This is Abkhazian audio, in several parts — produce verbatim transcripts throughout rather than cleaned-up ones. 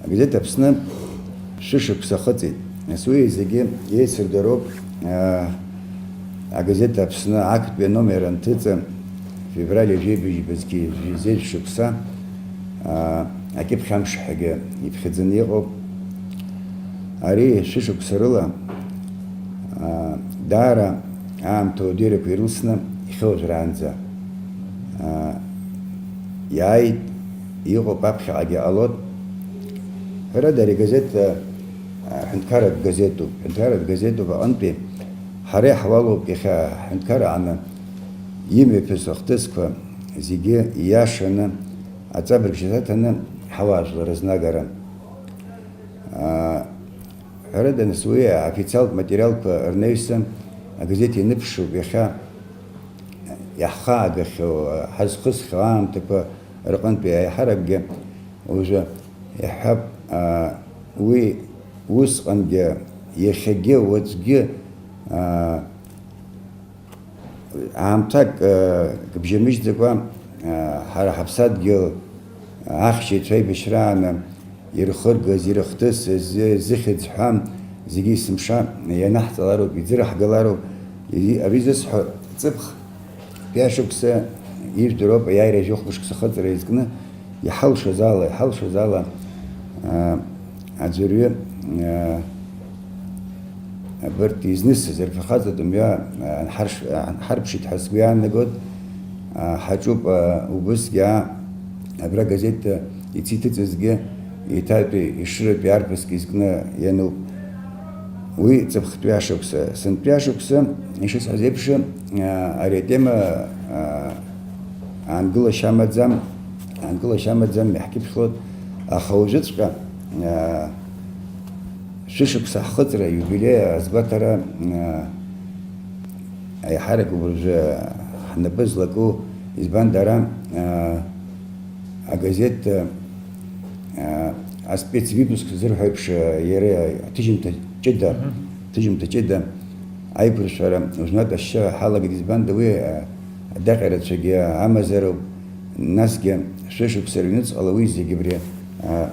Агазеҭ Аԥсны шәышықәса ахыҵит. Нас уи зегьы еицырдыруп, аа, агазеҭ Аԥсны актәи аномер анҭыҵы, февраль ҩажәи быжьба зқьи жәеизеи шықәса, аа, акьыԥхь амш ҳәагьы иԥхьаӡаны иҟоуп. Ари шәышықәса рыла, аа, даара аамҭа уадаҩрақәа ирылсны ихьоужәраанӡа, аа, иааит, иҟоуп, аԥхьаҟагьы ҟалоит. Ҳәарада, ари агазеҭ, а, ҳәынҭқарратә газетуп. Ҳәынҭқарратә газетуп аҟынтәи. Ҳара иаҳуалуп иахьа ҳәынҭқар аҟны имҩаԥысуа ахҭысқәа зегьы ииашаны, аҵабырг шьаҭаҭаны ҳауаажәлар рызнагара. А, ҳәарада, нас уи аофициалтә материалқәа рнаҩсан агазеҭ ианыԥшуп иахьа иаҳхаагахьоу, ҳазхысхьоу аамҭақәа рҟынтәи аиҳаракгьы. Уажәы иаҳҳәап, аа, уи усҟангьы, иахьагьы, уаҵәгьы, аа, аамҭак, аа, бжьамыжьӡакәа, аа, ҳара ҳаԥсадгьыл ахьчаҩцәа аибашьрааны ирхыргаз, ирыхҭысыз, зыхьӡ ҳәа зегьы есымша ианаҳҵалароуп, иӡыраҳгалароуп. Ари зысҳәо ҵыԥх Ҩажәа шықәса ижәдыруа ауп, аиааира жәохә мышк сахыҵра иазкны, иҳалшаз ала, иҳалшаз ала, аа, аӡәырҩы, аа, абарҭ изнысыз рфырхаҵатәы мҩа, аа, анҳарш-, анҳарԥшит ҳәа сгәы иаанагоит. Аа, ҳаҿуп, аа, убысгьы, аа, абра газеҭ, ициҭыҵызгьы, еиҭатәи Ешыратәи арԥыск изкны иануп. Уи ҵыԥхтәи ашықәса. Сынтәи ашықәса, ишысҳәаз еиԥш, аа, ари атема, аа, аангылашьа амаӡам, аангылашьа амаӡам, иаҳкьыԥхьлоит, аха уажәыҵәҟьа, аа, шәышықәса ҳхыҵра, иубилеи азгәаҭара, аа, аиҳарак уажәы ҳнапы злаку, избан дара, аа, агазеҭ, аа, аспецвыпуск зырҳәо еиԥш, иара аҭыжьымҭа ҷыда, Мгм. Ҭыжьымҭа ҷыда аиқәыршәара уажәнатә ашьшьыҳәа ҳалагеит, избанда уи, аа, адаҟьарацәагьы амазароуп, насгьы шәышықәса рыҩныҵҟала уи зегьы абри, аа,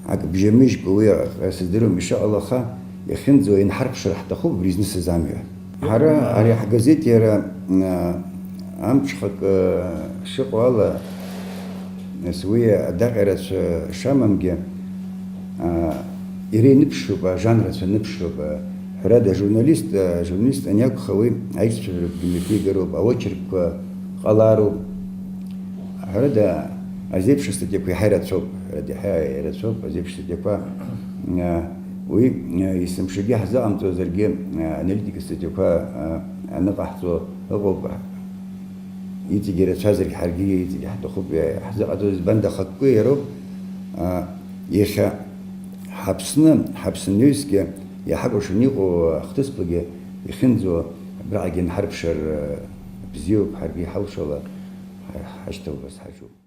Ак бжьамыжькәа уи аҟара сыздыруам ишыҟало, аха иахьынӡауа инҳарԥшыр ҳҭахуп абри изнысыз амҩа. Ҳара ари ҳгазеҭ иара, а, амҽхак, а, шыҟоу ала, нас уи адаҟьарацәа шамамгьы, а, иара иныԥшроуп, ажанрацәа ныԥшроуп, а, ҳәарада, ажурналист, а, ажурналист аниакәха, уи аиҿцәажәарақәагьы мҩаԥигароуп, аочеркқәа ҟалароуп. Ҳәарада, азеиԥш астатиақәа иаҳа ирацәоуп, ҳәарада, иаҳа ирацәоуп азеиԥш астатиақәа. Уи, есымшагьы ҳзыҟамҵозаргьы, аналитика статиақәа аныҟаҳҵо ыҟоуп. Иҵегьы ирацәазаргьы ҳаргьы иҵегьы ҳҭахуп, иа-, ҳзыҟаҵоз, избанда, ахатәқәа иароуп. Иахьа ҳаԥсны, ҳаԥсынҩысгьы иаҳакәыршаны иҟоу ахҭысқәагьы ихьынӡо абраҟагьы нҳарԥшыр бзиоуп, ҳаргьы иҳалшала ҳа-, ҳашьҭалбаз ҳаҿуп.